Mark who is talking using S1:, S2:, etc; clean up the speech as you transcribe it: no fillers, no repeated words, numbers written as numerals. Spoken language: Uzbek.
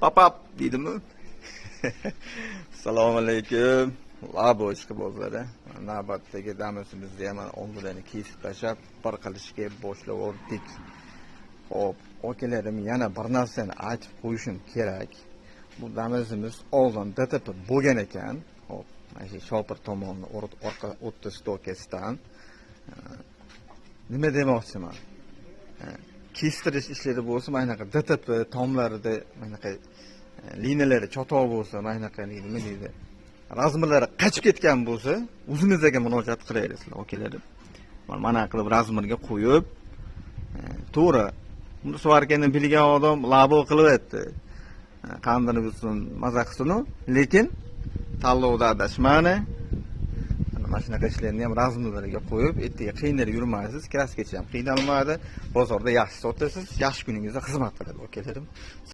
S1: Papap deydimi? Assalomu alaykum. Labo ishqibozlari. Navbatdagi Damasimizni ham mana oldilarni kesib tashlab, bir qilishga boshlavordik. Xo'p, akalarim, yana bir narsani aytib qo'yishim kerak. Bu Damasimiz oldin DTP bo'lgan ekan. Xo'p, mana shu shopir tomonni orqa o'ttiz stokasidan. Nima demoqchiman? Kestirish ishlari bo'lsa, mana shunaqa DTP tomlarida, mana shunaqa liniyalari chotoq bo'lsa, mana shunaqa, nima deydi, размер lari qochib ketgan bo'lsa, o'zimizga murojaat qilaylik, akalarim. Mana qilib размер ga qo'yib, to'g'ri, buni сварка ni bilgan odam labo qilyapti. Qandini bilsin, maza qilsin, lekin tanlovda adashmani. Mana shunaqa ishlarni ham размер lariga qo'yib, ertaga qiynalib yurmaysiz, краска chi ham qiynalmaydi, bozorda yaxshi sotasiz, yaxshi kuningizda xizmat qiladi, akalarim.